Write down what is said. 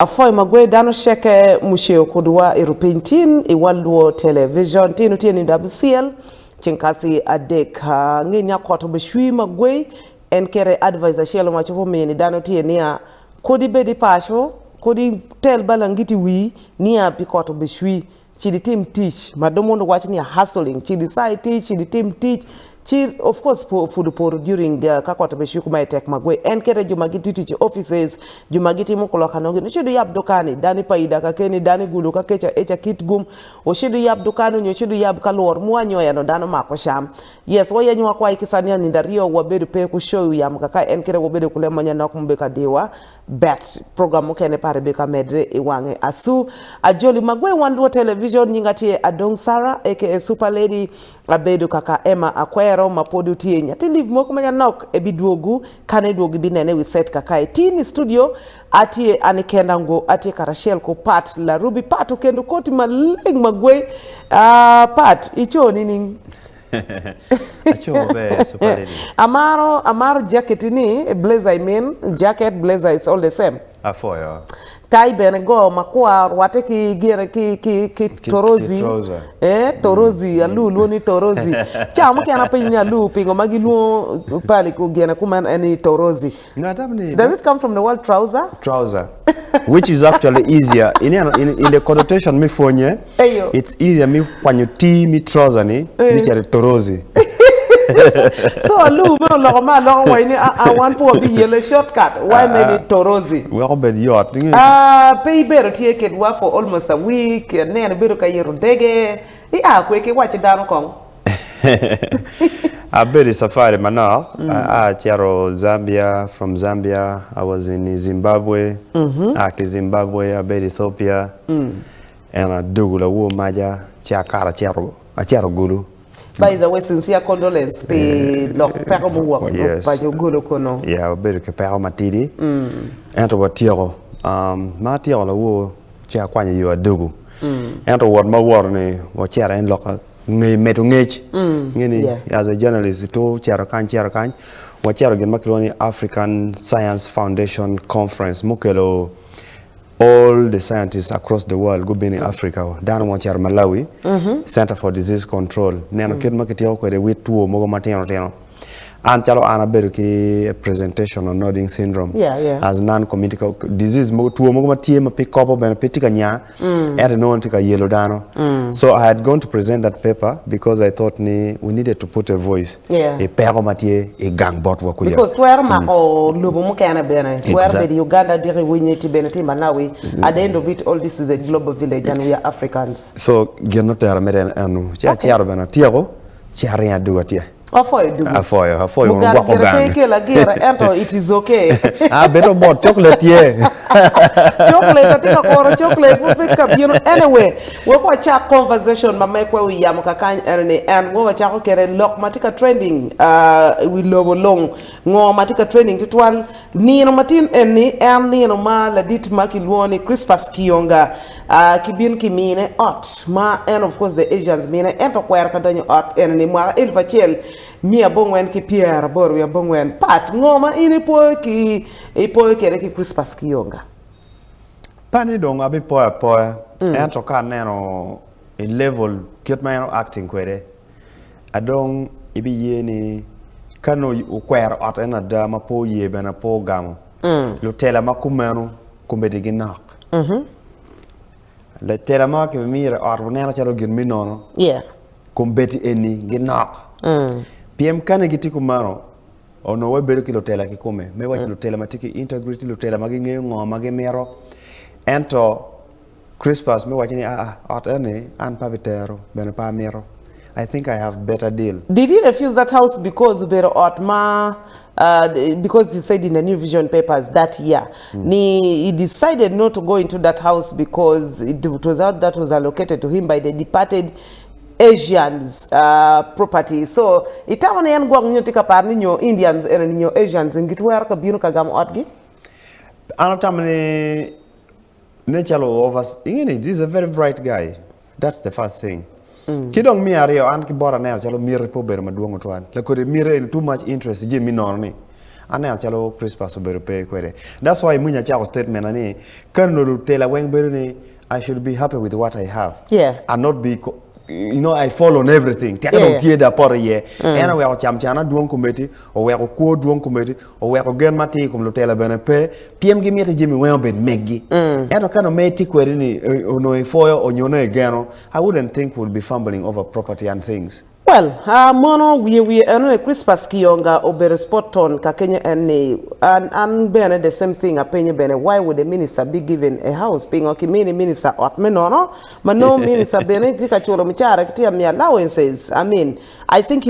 Apwoyo magwe dano ceke muceo kudwa i rupiny tin i wan luo television tin otye nindo abicel ceng kasi adek ange ni akot obecwi magwe en kere advice acel ma copo miyo ni dano tye niya kodi bed i paco kodi tel balangiti wii niya pi kot obecwi Cit itim tic ma dong mono waco ni hustling, cit icai tic, cit itim tic, ci of course pud opoto during the ka kot obedo cwiko ma itek ma gwe en kete jo ma gitye tic i offices, jo ma gitimo kuloka nongo gin ocit oyab dukani, dano paida ka keni, dano gulo ka keca eca kitgum, ocit oyab dukani onyo ocit oyab ka lwor mo anyoya nongo dano mako cam. Yes wayenyo wakwayi kica ni anindo aryo wabedo pe ku show yamo kaka en kite wabedo ku lem manyanok mubedo ka diwa. Bet program mukene pare be ka medre i wange. Asu Ajoli Magwe wan luo television nyinga tye Adong Sarah aka Super Lady abedo kaka Emma Akwero ma pwod otye nyathi live moko ma nyanok ebi dwogu kane dwogu ibi nene wi set kakae tin i studio atye an kenda ngo atye karacel ku Pat Larubi Pat okendo koti maleng magwe ah Pat ico nining? Aco maber super lady. Amaro amaro jacket ni blazer I mean jacket blazer it's all the same. Apwoyo. Tai bene go makwar orwatte ki gine ki ki ki torozi eh torozi alur lwongo ni torozi ca mukene apenyo ni alur pingo ma gilwongo pali gine kuman en ni torozi No, atamo ni does it come from the word trouser? Trouser which is actually easier ineno in, in the connotation me pwonye Eyo. it's easier me kwanyo T me trouser ni me cito i torozi. So alur me oloko ma aloko wa ni aa wan pe wabiyele shortcut why me ni torozi. Wek obed yot. Inge- Ah, pe ibedo tye kedwa for almost a week aneno ibedo ka yito dege ia kwe ki wacci dano kong. Abedo i safari manok, aa acito Zambia, from Zambia I was in Zimbabwe, aa ki Zimbabwe abedo Ethiopia, and adwogo lawor maca ci akato acito acito Gulu. By the way sincere condolence pi lok peko muwok Yes. paco Gulu kunu. Yeah, wabedo ki peko matidi ento watyeko um, ma atyeko lawor ci akwanyo yo adwogo ento wot ma awoto ni wacito en loka nge medo ngec nge ni as a journalist itwo cito kany cito kany wacito gin ma kilwongo ni African Science Foundation Conference mukelo all the scientists across the world gubino i Africa dano mo ocito Malawi Center for Disease Control neno kit ma kityeko kwede wit two mogo matino tino an calo an abedo ki presentation on nodding syndrome Yeah, yeah. as non communicable disease mogo two mogo ma tye ma pe kobo bene pe tye ka nya ento inongo ni tye ka yelo dano so I had gone to present that paper because I thought ni we needed to put a voice Yeah. i peko ma tye i gang botwa kuca Because twero mako lobo mukene bene. Twero Exact. bedo i Uganda diki winyi ti bene tye i Malawi. At the end of it all this is a global village and we are Africans. so gin otera mere en enu ci acito bene atyeko ci aringo adwogo atye Apwoyo dugu. Apwoyo, apwoyo wunu Mugati gwoko gire pe gang. ikelo agire ento it is okay. Ah, bedo mot, chocolate tye. Chocolate, atye ka kuro chocolate pud pe tye ka bino. Anyway, wek wacak conversation ma mekwa wi yamo kakany eno ni and wa wacako kede lok ma tye ka trending ah, i wi lobo lung. Ngo ma tye ka trending tutwal nino matin eni en nino ma ladit ma kilwongo ni Crispus Kiyonga ah, kibin kimine ot ma en of course the Asians mine ento okwero ka donyo ot eni ni mwaka elip acel miya abongwen ki pyeraboro wiye abongwen. Pat, ngo ma in ipoyo ki ipoyo kede ki Crispus Kiyonga? Pe ni dong abipoyo apoya ento ka aneno i level kit ma en o acting kwede adong ibiye ni ka nongo okwero ot en ada ma pe oye bene pe ogamo lutela ma kumeno komedi ginok. Latela ma kibimiyo i ot wuneno calo gin me nono, kombeddi eni ginok. Pien kane gitye kumeno, onongo wabedo ki lutela kikome, me waco lutela ma tye ki integrity, lutela ma gingeyo ngo ma gimito. Ento Crispus me waco ni aa, ot eni an pe abitero, bene pe amito. I think I have better deal. Did he refuse that house because obedo ot ma because he said in the New Vision papers that year ni he decided not to go into that house because it was out that was allocated to him by the departed Asians property so itamo ni en gwok nyo tye ka paro ni nyo Indians eni ni nyo Asians eni gitwero ka bino ka gamo otgi? An atamo ni nen calo over inge ni this is a very bright guy That's the first thing. Ki dong me aryo, an ki bota aneno calo miti pe obedo madwong tutwal. Lakodi miti eni too much interest i jami me nono ni. Aneno calo Crispus obedo pe kwede. That's why mwiny acako statement na ni ka nongo lutela weng bedo ni I should be happy with what I have and not be you know I fall on everything teke dong tye dong apoto iye. En oweko camcana dwong komedi, oweko kwo dwong komedi, oweko gen matir i kom lutela bene pe pien gimiti jami weng obed meggi. Ento ka nongo ma itye kwede ni onongo ipwoyo onyo nongo igeno, I wouldn't think we'll be fumbling over property and things. Well, aa mono wiye wiye eno ni Crispus Kiyonga obedo spot on ka kenyo en ni an an bene the same thing apenye bene why would a minister be given a house pingo ki mini minister ot me nono ma nongo minister bene tye ka culo mucara ki tye ka miyo allowances I mean I think he.